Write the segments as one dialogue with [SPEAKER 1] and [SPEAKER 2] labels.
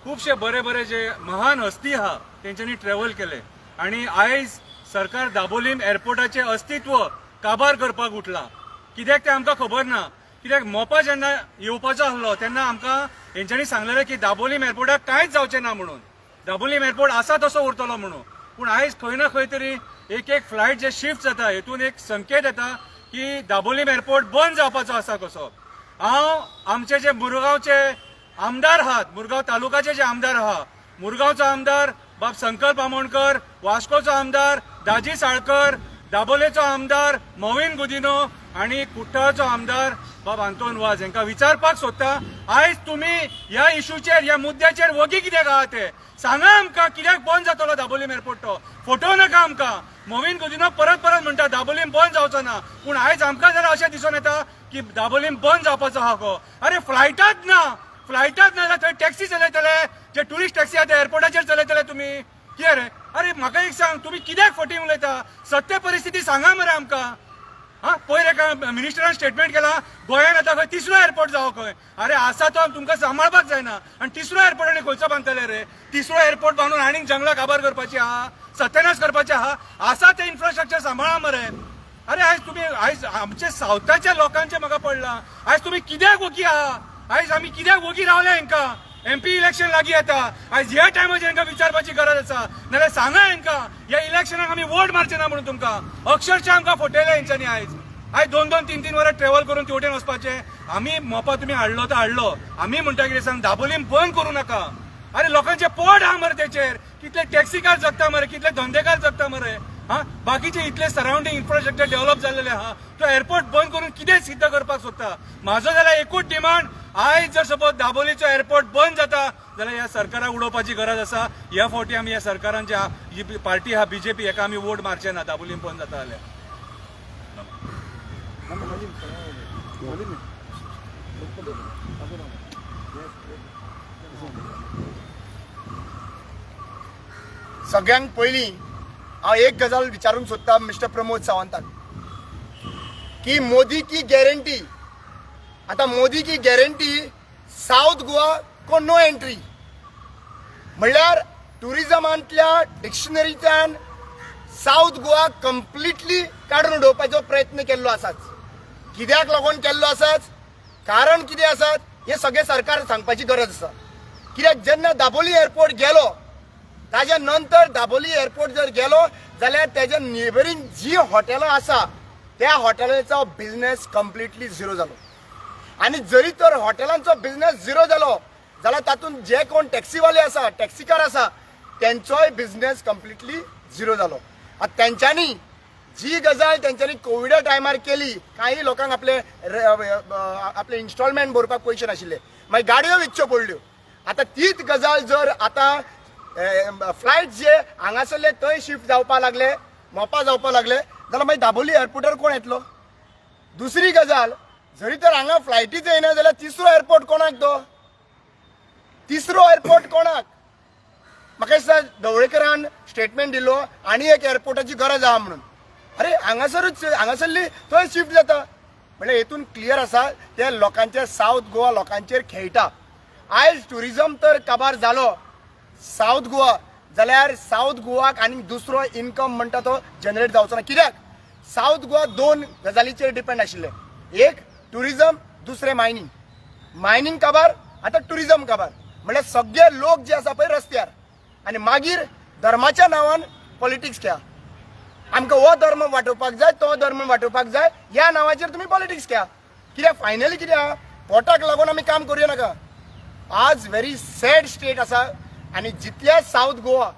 [SPEAKER 1] खुबशे बरे बरे जे महान हस्ती आहा तेंच्यांनी ट्रॅव्हल केले आणि आयज सरकार दाबोलीम एअरपोर्टाचें अस्तित्व काबार करपाक उठला. कित्याक तें आमकां खबर ना. कित्याक मोपा जेन्ना येवपाचो आसलो तेन्ना आमकां हेंच्यांनी सांगलेलें की दाबोलीम एअरपोर्टाक कांयच जावचें ना म्हणून, दाबोलीम एअरपोर्ट आसा तसो उरतलो म्हणून. पूण आयज खंय ना खंय तरी एक एक फ्लायट जे शिफ्ट जाता हेतून एक संकेत येता की दाबोलीम एअरपोर्ट बंद जावपाचो आसा कसो. हांव आमचे जे मुरगांवचे आमदार आहात, मुरगांव तालुकाचे जे आमदार आहा, मुरगांवचो आमदार बाब संकल्प आमोणकर, वास्कोचो आमदार दाजी साळकर, दाबोलेचो आमदार मोविन गुदिनो आणि कुठ्ठाळचो आमदार बाब आंतोन वाज हांकां विचारपाक सोदता, आयज तुमी ह्या इशूचेर, ह्या मुद्द्याचेर वगी कित्याक आहा ते सांगा आमकां. कित्याक बंद जातलो दाबोलीम एअरपोर्ट तो फोटो नाका आमकां. मोविन गुदिनो परत परत म्हणटा दाबोलीम बंद जावचो ना, पूण आयज आमकां जाल्यार अशें दिसून येता की दाबोलीम बंद जावपाचो आहा गो. अरे फ्लायटाच ना, फ्लायटाच ना जाल्यार थंय टॅक्सी चलयतले, जे ट्युरिस्ट टॅक्सी आहा ते एअरपोर्टाचेर चलयतले तुमी कितें रे? अरे म्हाका एक सांग, तुमी कित्याक फटींग उलयता? सत्य परिस्थिती सांगा मरे आमकां. हा, पयर एका मिनिस्टरान स्टेटमेंट केला गोंयान आतां खंय तिसरो एअरपोर्ट जावो खंय. अरे आसा तो तुमकां सांबाळपाक जायना आनी तिसरो एअरपोर्ट आनी खंयचो बांदतले रे? तिसरो एअरपोर्ट बांदून आनीक जंगलां काबार करपाची आहा, सत्यानाश करपाचे आहा. आसा ते इन्फ्रास्ट्रक्चर सांबाळा मरे. अरे आयज तुमी, आयज आमचे सावथाच्या लोकांचे म्हाका पडलां, आयज तुमी कित्याक वगी आहा? आयज आमी कित्याक वगी रावले? हांकां एमपी इलेक्शन लागीं येता, आयज ह्या टायमाचेर हांकां विचारपाची गरज आसा. नाल्यार सांगा हांकां ह्या इलेक्शनाक आमी वोट मारचे ना म्हणून. तुमकां अक्षरशः आमकां फटयले हेंच्यांनी. आयज आयज दोन दोन तीन तीन वरां ट्रॅव्हल करून तेवटेन वचपाचें. आमी मोपा तुमी हाडलो तो हाडलो, आमी म्हणटा कितें सांग, दाबोलीम बंद करूं नाका. अरे लोकांचे पोट आहा मरे तेचेर, कितले टॅक्सीकार जगता मरे, कितले धंदेकार जगता मरे. हा, बाकीचे इतले सरावंडींग इन्फ्रास्ट्रक्चर डेव्हलप जाल्लेले आहा, तो एअरपोर्ट बंद करून कितें सिद्ध करपाक सोदता? म्हाजो जाल्यार एकूच डिमांड, आयज जर सपोज दाबोलीचो एअरपोर्ट बंद जाता जाल्यार ह्या सरकाराक उडोवपाची गरज आसा. ह्या फावटी आमी ह्या सरकारान जी पार्टी आहा बीजेपी हेका आमी वोट मारचे ना दाबोलीम बंद जाता जाल्यार.
[SPEAKER 2] सगळ्यांक पयलीं हांव एक गजाल विचारूंक सोदता मिस्टर प्रमोद सावंताक की मोदी की गॅरंटी, आतां मोदी की गॅरंटी सावथ गोवा को नो एंट्री म्हणल्यार टुरिजमांतल्या डिक्शनरीच्यान सावथ गोवा कंप्लिटली काडून उडोवपाचो प्रयत्न केल्लो आसाच. कित्याक लागून केल्लो आसाच, कारण कितें आसात हें सगळें सरकार सांगपाची गरज आसा. कित्याक जेन्ना दाबोली एअरपोर्ट गेलो ताज्या नंतर दाबोली एअरपोर्ट जर गेलो जाल्यार तेज्या नेबरींग जी हॉटेलां आसा त्या हॉटेलाचो बिझनेस कंप्लिटली झिरो जालो. आनी जरी तर हॉटेलांचो बिझनेस झिरो जालो जाल्यार तातूंत जे कोण टॅक्सीवाले आसा, टॅक्सीकार आसा, तेंचोय बिझनेस कंप्लिटली झिरो जालो. आतां तेंच्यांनी जी गजाल तेंच्यांनी कोविडा टायमार केली, काही लोकांक आपले आपले इन्स्टॉलमेंट भरपाक पयशे नाशिल्ले, मागीर गाडयो विकच्यो पडल्यो. आतां तीच गजाल जर आतां फ्लायट जे हांगासरले थंय शिफ्ट जावपाक लागले, मोपा जावपाक लागले जाल्यार मागीर दाबोली एअरपोर्टार कोण येतलो? दुसरी गजाल, जरी तर हांगा फ्लायटीच येयना जाल्यार तिसरो एअरपोर्ट कोणाक तो? तिसरो एअरपोर्ट कोणाक? म्हाका दिसता ढवळेकरान स्टेटमेंट दिलो आनी एक एअरपोर्टाची गरज आहा म्हणून. अरे हांगासरूच हांगासरली थंय शिफ्ट जाता म्हणल्यार हेतून क्लियर आसा ते लोकांचे सावथ गोवा लोकांचेर खेळटा. आयज ट्युरिजम तर काबार जालो सावथ गोवा जाल्यार सावथ गोवाक आनी दुसरो इनकम म्हणटा तो जनरेट जावचो ना. कित्याक सावथ गोवा दोन गजालीचेर डिपेंड आशिल्ले, एक ट्युरिजम, दुसरें मायनींग. मायनींग काबार, आतां ट्युरिजम काबार, म्हणल्यार सगळे लोक जे आसा पळय रस्त्यार. आनी मागीर धर्माच्या नांवान पॉलिटिक्स खेळा, आमकां हो धर्म वाटोवपाक जाय, तो धर्म वाटोवपाक जाय, ह्या नांवाचेर तुमी पॉलिटिक्स खेळा. कित्याक फायनली कितें आहा, पोटाक लागून आमी काम करूया नाका. आज व्हेरी सॅड स्टेट आसा. आनी जितल्या सावथ गोवा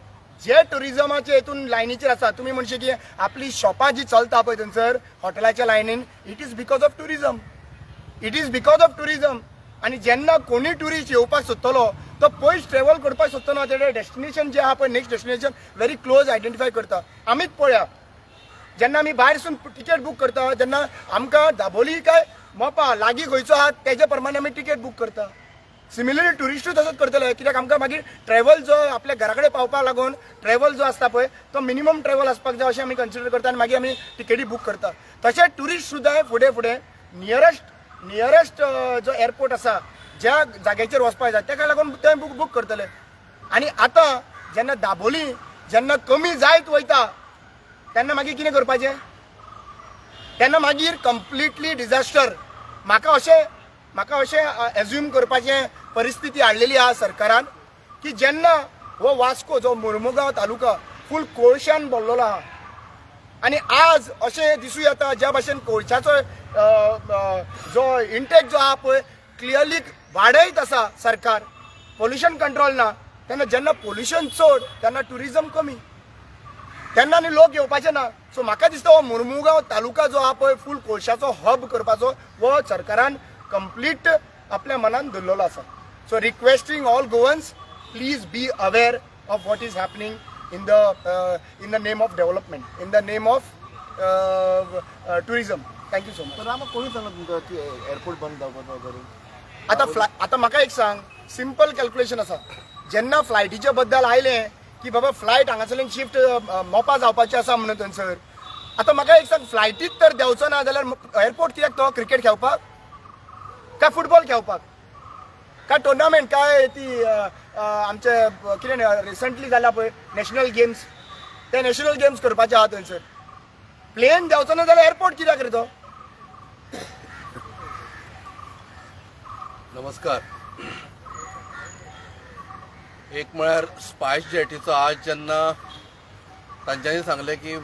[SPEAKER 2] जे ट्युरिजमाचे हितून लायनीचेर आसा, तुमी म्हणशे की आपली शॉपां जी चलता पळय थंयसर हॉटेलाच्या लायनीन, it is because of tourism, it is because of tourism. आनी जेन्ना कोणूय ट्युरिस्ट येवपाक सोदतलो तो पयस ट्रेवल करपाक सोदतो ना, तेजें डेस्टिनेशन जें आहा पळय next destination very close identify करता. आमीच पळया, जेन्ना आमी भायरसून तिकेट बूक करता तेन्ना आमकां दाबोली काय मोपा लागीं खंयचो आहा तेजे प्रमाणे आमी तिकेट बूक करता. सिमिलरली ट्युरिस्टूय तसोच करतले, कित्याक आमकां मागीर ट्रॅवल जो आपल्या घरा कडेन पावपाक लागून ट्रॅवल जो आसता पळय तो मिनिमम ट्रॅवल आसपाक जाय अशें आमी कन्सिडर करता आनी मागीर आमी तिकेटी बूक करता. तशेंच ट्युरिस्ट सुद्दां फुडें फुडें नियरस्ट जो एअरपोर्ट आसा ज्या जाग्याचेर वचपाक जाय तेका लागून ते बूक बूक करतले. आनी आतां जेन्ना दाबोली जेन्ना कमी जायत वयता तेन्ना मागीर कितें करपाचें? तेन्ना मागीर कंप्लिटली डिझास्टर. म्हाका अशें एज्यूम करपाचें परिस्थिती हाडलेली आहा सरकारान की जेन्ना हो वास्को जो मुर्मुगांव तालुका फूल कोळशान भरलेलो आहा आनी आज अशें दिसूं येता ज्या भाशेन कोळशाचो जो इंटेक जो आहा पळय क्लियरली वाडयत आसा सरकार. पोल्युशन कंट्रोल ना. तेन्ना जेन्ना पोल्युशन चड तेन्ना ट्युरिजम कमी, तेन्ना आनी लोक येवपाचे ना. सो म्हाका दिसता हो मुर्मुगांव तालुका जो आहा पळय फूल कोळशाचो हब करपाचो हो सरकारान कंप्लीट आपल्या मनान धरलेलो आसा. So requesting all Goans, please be aware of what is happening in the name of development, in the name of tourism. Thank you so much.
[SPEAKER 3] तर रामा, कोणी सांगला तुमकां की एअरपोर्ट बंद जावपाचो वगैरे?
[SPEAKER 2] आतां फ्लाय आतां म्हाका एक सांग, सिंपल कॅल्क्युलेशन आसा. जेन्ना फ्लायटीच्या बद्दल आयलें की बाबा फ्लायट हांगासरल्यान शिफ्ट मोपा जावपाची आसा म्हणून थंयसर, आतां म्हाका एक सांग, फ्लायटीक तर देंवचो ना जाल्यार एअरपोर्ट कित्याक? तो क्रिकेट खेळपाक काय फुटबॉल खेळपाक काय टुर्नामेंट काय ती आमचे कितें रिसंटली जाला पळय नॅशनल गेम्स, ते नॅशनल गेम्स करपाचे आहा थंयसर. प्लेन देंवचो ना जाल्यार एअरपोर्ट कित्याक रे तो?
[SPEAKER 4] नमस्कार. एक म्हळ्यार स्पायस जेटीचो आज जेन्ना तांच्यांनी सांगलें की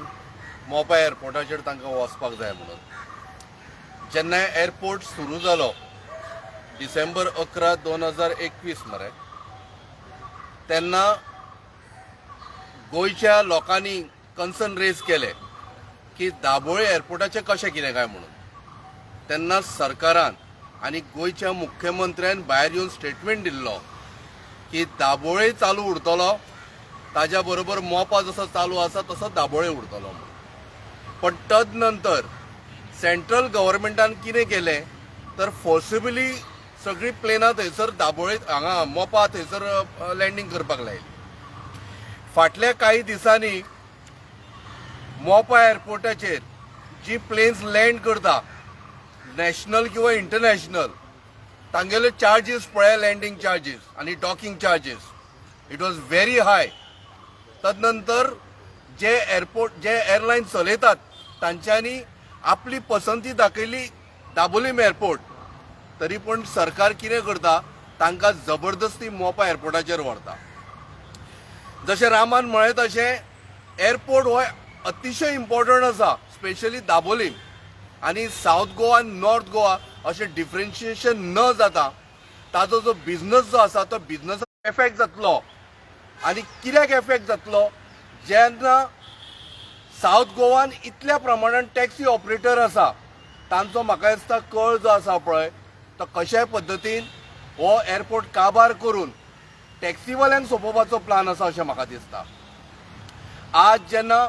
[SPEAKER 4] मोपा एअरपोर्टाचेर तांकां वचपाक जाय म्हणून, जेन्ना एअरपोर्ट सुरू जालो डिसेंबर 11 2021 मरे, तेन्ना गोंयच्या लोकांनी कन्सर्न रेज केले की दाबोळे एअरपोर्टाचें कशें कितें काय म्हणून. तेन्ना सरकारान आनी गोंयच्या मुख्यमंत्र्यान भायर येवन स्टेटमेंट दिल्लो की दाबोळे चालू उरतलो, ताज्या बरोबर मोपा जसो चालू आसा तसो दाबोळे उरतलो म्हणून. पण तद नंतर सेंट्रल गव्हर्मेंटान कितें केलें तर फोर्सिबली सगळीं प्लेनां थंयसर दाबोळे हांगा मोपा थंयसर लँडींग करपाक लायली. फाटल्या कांय दिसांनी मोपा एअरपोर्टाचेर जी प्लेन्स लँड करता नॅशनल किंवा इंटरनॅशनल, तांगेले चार्जीस पळय, लँडींग चार्जीस आनी docking charges, it was very high. तदनंतर जे एअरपोर्ट जे एअरलायन चलयतात तांच्यांनी आपली पसंती दाखयली दाबोलीम एअरपोर्ट. तरी पूण सरकार कितें करता, तांकां जबरदस्ती मोपा एअरपोर्टाचेर व्हरता. जशें रामान म्हळें तशें एअरपोर्ट हो अतिशय इम्पॉर्टंट आसा, स्पेशली दाबोलीम आनी सावथ गोवा आनी नॉर्थ गोवा अशें डिफरन्शिएशन न जाता ताजो जो बिझनस जो आसा तो बिझनस एफेक्ट जातलो. आनी कित्याक एफेक्ट जातलो? जेन्ना सावथ गोवान इतल्या प्रमाणान टॅक्सी ऑपरेटर आसा, तांचो म्हाका दिसता कळ जो आसा पळय तो कशाय पद्दतीन हो एअरपोर्ट काबार करून टॅक्सीवाल्यांक सोंपोवपाचो प्लान आसा अशें म्हाका दिसता. आज जेन्ना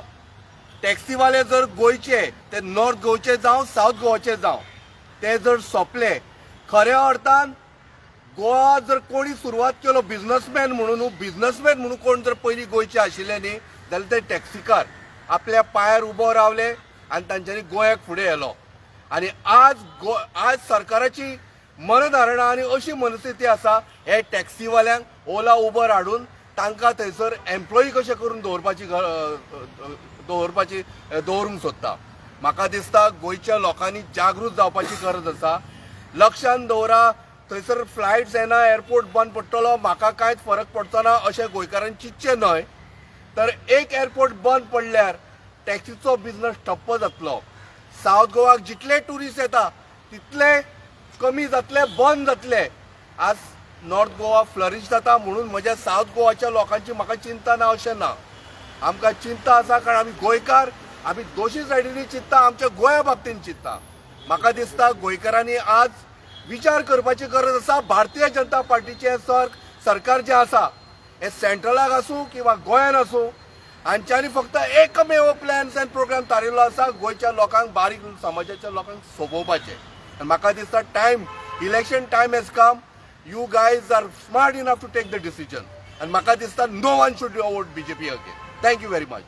[SPEAKER 4] टॅक्सीवाले जर गोंयचे, ते नॉर्थ गोंयचे जावं सावथ गोवाचे जावं, ते जर सोंपले, खऱ्या अर्थान गोवा जर कोणी सुरवात केलो बिझनसमॅन म्हणून, बिझनसमॅन म्हणून कोण जर पयलीं गोंयचे आशिल्ले न्ही जाल्यार ते टॅक्सीकार आपल्या पांयार उबो रावले आनी तांच्यांनी गोंयाक फुडें व्हेलो. आनी आज सरकाराची मनधारणा आनी अशी मनस्थिती आसा, हे टॅक्सीवाल्यांक ओला उबर हाडून तांकां थंयसर एम्प्लॉई कशें करून दवरपाची दवरूंक सोदता. म्हाका दिसता गोंयच्या लोकांनी जागृत जावपाची गरज आसा. लक्षान दवरा, थंयसर फ्लायट्स येना, एअरपोर्ट बंद पडटलो, म्हाका कांयच फरक पडचो ना अशें गोंयकारांनी चिंतचें न्हय. तर एक एअरपोर्ट बंद पडल्यार टॅक्सीचो बिझनस ठप्प जातलो. सावथ गोवाक जितले ट्युरिस्ट येता तितले कमी जातले, बंद जातले. आज नॉर्थ गोवा फ्लरीश जाता म्हणून म्हज्या सावथ गोवाच्या लोकांची म्हाका चिंता ना अशें ना. आमकां चिंता आसा, कारण आमी गोंयकार, आमी दोशी सायडींनी चिंत्ता, आमच्या गोंया बाबतीन चिंत्ता. म्हाका दिसता गोंयकारांनी आज विचार करपाची गरज आसा. भारतीय जनता पार्टीचें सरकार जें आसा, हें सेंट्रलाक आसूं किंवा गोंयान आसूं, हांच्यांनी फक्त एकमेव प्लॅन्स अँड प्रोग्राम थारिल्लो आसा, गोंयच्या लोकांक, बारीक समाजाच्या लोकांक सोंपोवपाचें. आनी म्हाका दिसता time, election time has come. You guys are smart enough to take the decision. आनी म्हाका दिसता no one should vote BJP again. Thank you very much.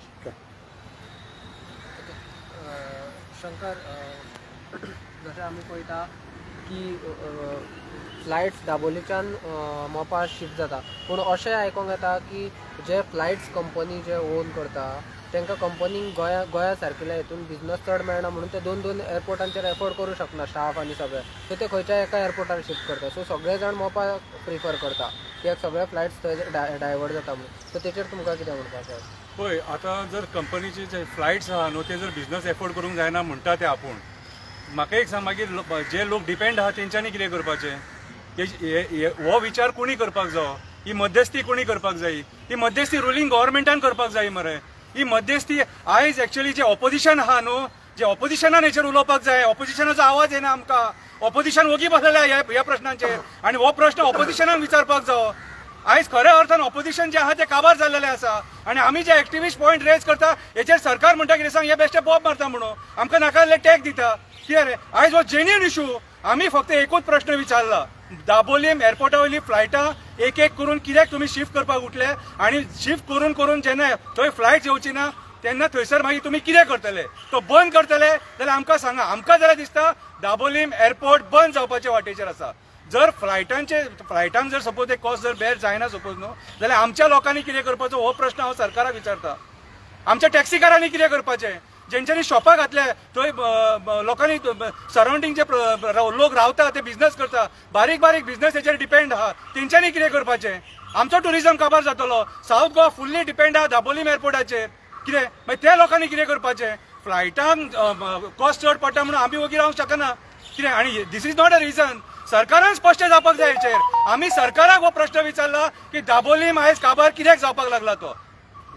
[SPEAKER 5] Shankar, जशें आमी पळयता की फ्लायट्स दाबोलीच्यान मोपा शिफ्ट जाता, पूण अशें आयकोंक येता की जे फ्लायट्स कंपनी जे ओन करता तांकां कंपनीक गोंया गोंया सारकिल्या हितून बिजनस चड मेळना म्हणून ते दोन दोन एअरपोर्टांचेर एफोर्ड करूं शकना स्टाफ आनी सगळे, सो ते खंयच्याय एका एअरपोर्टार शिफ्ट करता. सो सगळे जाण मोपा प्रिफर करता कित्याक सगळे फ्लायट्स थंय डायवर्ट जाता म्हणून. सो तेचेर तुमकां कितें म्हणपाचें आसा?
[SPEAKER 1] पळय, आतां जर कंपनीचे जे फ्लायट्स आहा न्हू, ते जर बिझनस एफोर्ड करूंक जायना म्हणटा ते आपूण, म्हाका एक सांग, मागीर जे लोक डिपेंड आहा तेंच्यांनी कितें करपाचें? हो विचार कोणी करपाक जावो. ही मध्यस्थी कोणी करपाक जायी? ही मध्यस्थी रुलींग गव्हर्मेंटान करपाक जाय मरे. ही मध्यस्थी आयज एक्चुअली जे ऑपोजिशन आहा न्हू, जे ऑपोजिशनान हेचेर उलोवपाक जाय. ऑपोजिशनाचो आवाज येना आमकां. ऑपोजिशन वोगी बसलेलें ह्या प्रश्नांचेर आनी हो प्रश्न ऑपोजिशनान विचारपाक जावो. आयज खऱ्या अर्थान ऑपोजिशन जे आहा ते काबार जाल्लेले आसा आनी आमी जे एक्टिविस्ट पॉयंट रेज करता, हेचेर सरकार म्हणटा कितें सांग, हे बेश्टे बोब मारता म्हणून, आमकां नाका जाल्ले टॅग दिता. कितें रे, आयज हो जेन्युन इशू. आमी फक्त एकूच प्रश्न विचारला, दाबोलीम एअरपोर्टा वयली फ्लायटां एक एक करून कित्याक तुमी शिफ्ट करपाक उठले आनी शिफ्ट करून करून जेन्ना थंय फ्लायट येवची ना तेन्ना थंयसर मागीर तुमी कितें करतले? तो बंद करतले जाल्यार आमकां सांगा. आमकां जाल्यार दिसता दाबोलीम एअरपोर्ट बंद जावपाचे वाटेचेर आसा. जर फ्लायटांचे फ्लायटांक जर सपोज ते कॉस्ट जर बेर जायना सपोज न्हू, जाल्यार आमच्या लोकांनी कितें करपाचो, हो प्रश्न हांव सरकाराक विचारता. आमच्या टॅक्सीकारांनी कितें करपाचें, जेंच्यांनी शॉपां घातले थंय लोकांनी सरावंडींग जे लोक रावता, ते बिझनस करता, बारीक बारीक बिझनस हेचेर डिपेंड आहा, तेंच्यांनी कितें करपाचें? आमचो टुरिझम काबार जातलो. सावथ गोवा फुल्ली डिपेंड आहा दाबोलीम एअरपोर्टाचेर. कितें मागीर त्या लोकांनी कितें करपाचें? फ्लायटांक कॉस्ट चड पडटा म्हणून आमी वगीर रावंक शकना. कितें आनी this is not a reason. सरकारान स्पश्ट जावपाक जाय हेचेर. आमी सरकाराक हो प्रश्न विचारला की दाबोलीम आयज काबार कित्याक जावपाक लागला तो.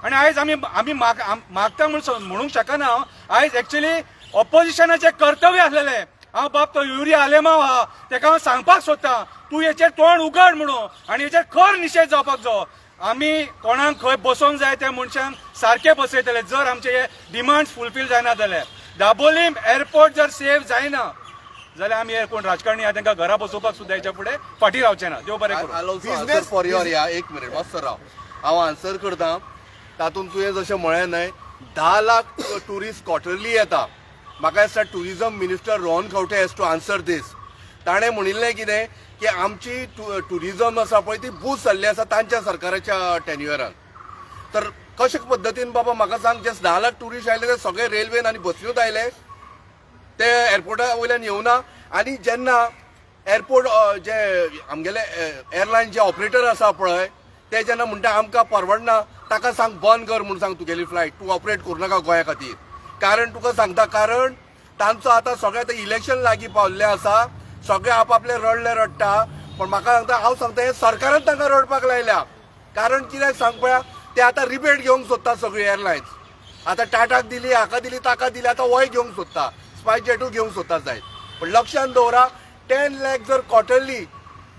[SPEAKER 1] आनी आयज आमी आमी मागता म्हणून म्हणूंक शकना हांव. आयज एक्चुअली ऑपोजिशनाचें कर्तव्य आसलेलें. हांव बाब तो युरी आलेमाव आहा, तेका हांव सांगपाक सोदता, तूं हेचेर तोंड उगड म्हणून आनी हेचेर खर निशेध जावपाक जावो. आमी कोणाक खंय बसोवंक जाय त्या मनशांक सारके बसयतले जर आमचे हे डिमांड्स फुलफील जायना जाल्यार. दाबोलीम एअरपोर्ट जर सेफ जायना जाल्यार आमी हे कोण राजकारणी आहा तांकां घरा बसोवपाक सुद्दां हेच्या फुडें फाटीं रावचे ना. देव बरें करूं.
[SPEAKER 4] I'll also answer
[SPEAKER 2] Business-
[SPEAKER 4] for your, या, एक मिनिट मातसो राव, हांव आन्सर करता. तातूंत तुवें जशें म्हळें न्हय, 10 लाख ट्युरिस्ट क्वॉर्टरली येता. म्हाका दिसता tourism minister Rohan Khaunte has to answer this. ताणें म्हणिल्लें कितें की आमची ट्युरिजम आसा पळय ती बूस्ट जाल्ली आसा तांच्या सरकाराच्या टेन्युअरान. तर कशे पद्दतीन बाबा म्हाका सांग, जे 10 लाख ट्युरिस्ट आयले ते सगळे रेल्वेन आनी बसीनूच आयले, ते एअरपोर्टा वयल्यान येवना. आनी जेन्ना एअरपोर्ट जे आमगेले एअरलायन जे ऑपरेटर आसा पळय, ते जेन्ना म्हणटा आमकां परवडना, ताका सांग बंद कर म्हूण सांग तुगेली फ्लायट, तूं ऑपरेट करूं नाका गोंया खातीर. कारण तुका सांगता, कारण तांचो आतां सगळें आतां इलेक्शन लागीं पावल्लें आसा, सगळे आपापले रडले रडटा. पण म्हाका सांगता, हांव सांगता, हें सरकारान तांकां रडपाक लायल्या. कारण कित्याक सांग पळया, ते आतां रिबेट घेवंक सोदता सगळी एअरलायन्स. आतां टाटाक दिली, हाका दिली, ताका दिली, आतां होय घेवंक सोदता, स्पायस जेटूय घेवंक सोदता जायत. पण लक्षात दवरा, 10 लॅक जर क्वॉर्टरली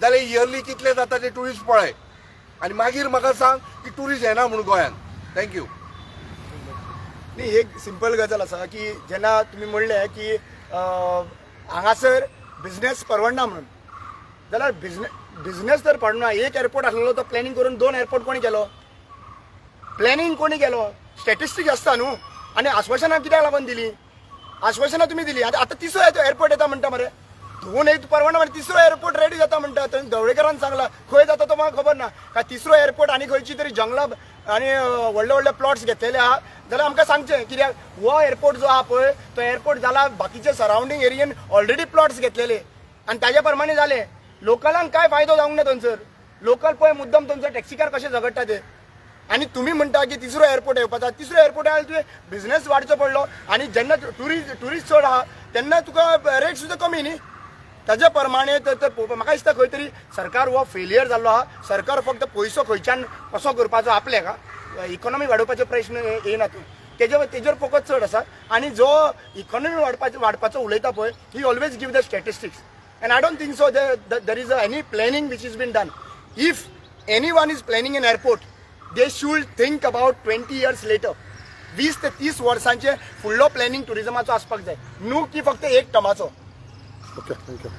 [SPEAKER 4] जाल्यार इयरली कितले जाता ते ट्युरिस्ट पळय आनी मागीर म्हाका सांग की ट्युरिस्ट येना म्हणून गोंयांत. Thank you.
[SPEAKER 2] न्ही, एक सिंपल गजाल आसा की जेन्ना तुमी म्हणलें की हांगासर बिझनेस परवडना म्हणून, जाल्यार बिझनेस जर पडना, एक एअरपोर्ट आसलेलो तो प्लॅनिंग करून दोन एअरपोर्ट कोणी केलो? प्लॅनिंग कोणी केलो? स्टॅटिस्टीक आसता न्हू. आनी आश्वासनां कित्याक लागून दिली? आश्वासनां तुमी दिली. आतां आतां तिसरो एअरपोर्ट येता म्हणटा मरे, दोन एक परवडना मरे, तिसरो एअरपोर्ट रेडी जाता म्हणटा. थंय ढवळीकरान सांगला, खंय जाता तो म्हाका खबर ना. काय तिसरो एअरपोर्ट आनी खंयची तरी जंगलां आनी व्हडले व्हडले प्लॉट्स घेतलेले आहा जाल्यार आमकां सांगचें. कित्याक हो एअरपोर्ट जो आहा पळय, तो एअरपोर्ट जाला बाकीचे सरावंडींग एरियेन ऑलरेडी प्लॉट्स घेतलेले आनी ताज्या प्रमाणे जाले. लोकलांक काय फायदो जावंक ना थंयसर. लोकल पळय मुद्दम थंयसर टॅक्सीकार कशे झगडटा ते. आनी तुमी म्हणटा की तिसरो एअरपोर्ट येवपाचो. तिसरो एअरपोर्ट आयल्यार तुवें बिझनेस वाडचो पडलो आनी जेन्ना ट्युरिस्ट चड आहा तेन्ना तुका रेट सुद्दां कमी न्ही. ताज्या प्रमाणे तर पळोवपा म्हाका दिसता खंय तरी सरकार हो फेलियर जाल्लो आहा. सरकार फक्त पयसो खंयच्यान कसो करपाचो, आपल्याक इकॉनॉमी वाडोवपाचो प्रश्न येना तूं तेजेर फोकस चड आसा. आनी जो इकॉनॉमी वाडपाचो उलयता पळय, he always give the statistics and I don't think so there is any planning which is been done. If anyone is planning an airport, they should think about 20 years later. 20 ते 30 वर्सांचे फुडलो planning टुरिझमाचो आसपाक जाय, न्हू की फक्त एक टर्माचो.
[SPEAKER 3] Okay, thank you.